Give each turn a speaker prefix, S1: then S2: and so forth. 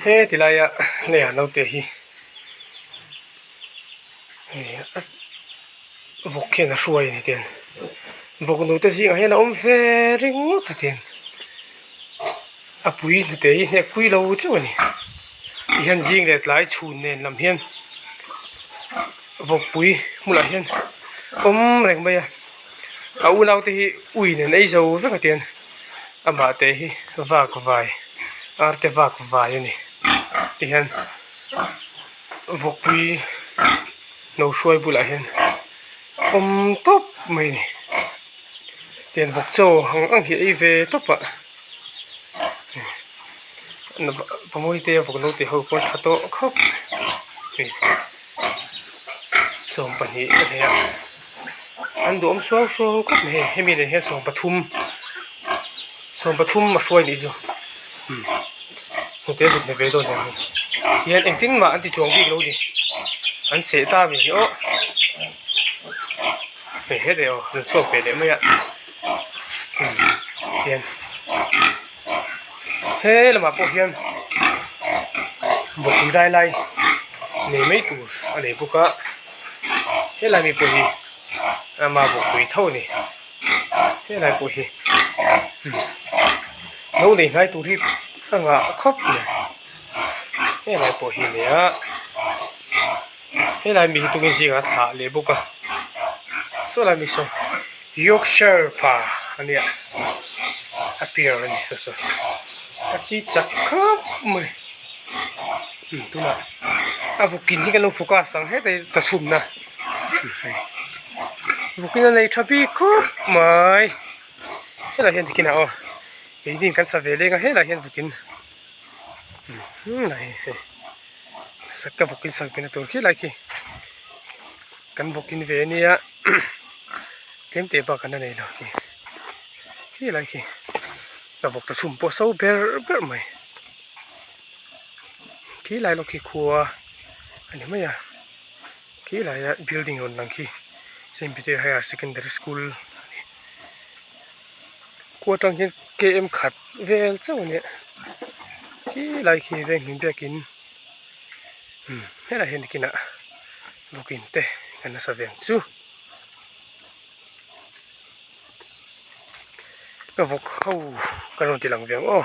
S1: He ti laia leiah naute hi hei a vawk hian a hruai a ni tiang vawk nute zingah hian a awm ve ringawt a tiang a pui hnute hi hnek pui lo chauh a ni tihian zing leh tlai chhun nen lam hian vawkpui hmunah hian awm reng mai a a unau te hi ui nen ei zo vek a tiang amah te hi vak vai ar te vak vai a ni tihian vawkpui no hruai bulah hian awm tawp mai a ni tiang vawk chaw ang ang hi a ei ve tawp a pamawite te vawk naute ho pawh an tha tawh khawp mai 20 a ni a an duhawm suau suau khawp mai hei hemi nen hian 13 13 a hruai anih chu umm hnute zuk ni ve dawn nia hei hian engtin mah an ti chuang bik lo a ni an seh ta a mi hi aw hei hetah aw an chhuak ve leh mai a umm hian. He lamah pawh hian vawkpui lai lai nei mai tur a nei bawk a helai mi pawh hi ama vawkpui tho a ni helai pawh hi no nei hnai tur hi a ngah khawp mai helai pawh hi a ni a helai mi hi tukin zingah a thlah leh bawk a saw lai mi saw Yorkshire pa a nia a piar a ni saw saw a chi chak khawp mai umm tunah a vukin hi kan lo focus ang hetah hi chawchhumna hei vukin a nei tha bik khawp mai helai hian tikin ah aw keini kan sa ve leng a helai hian vukin umm hei hei. Ka vawkin sak ve na tur khi lai khi kan vawkin ve ania tlem teh bak an la nei lo khi khi lai khi ka vawk ta chhum pawh so ber ber mai khi lai lawk khi khua a ni mai a khi laia building rawn lang khi Saint Peter Higher Secondary School a ni. Khua atang hian km khat vel chauh a nia khi lai khi veng hlim biakin umm helaiah hian nikinah bawkin te kan nasa ve ang chu ka vawk ho ka rawn ti lang ve ang aw.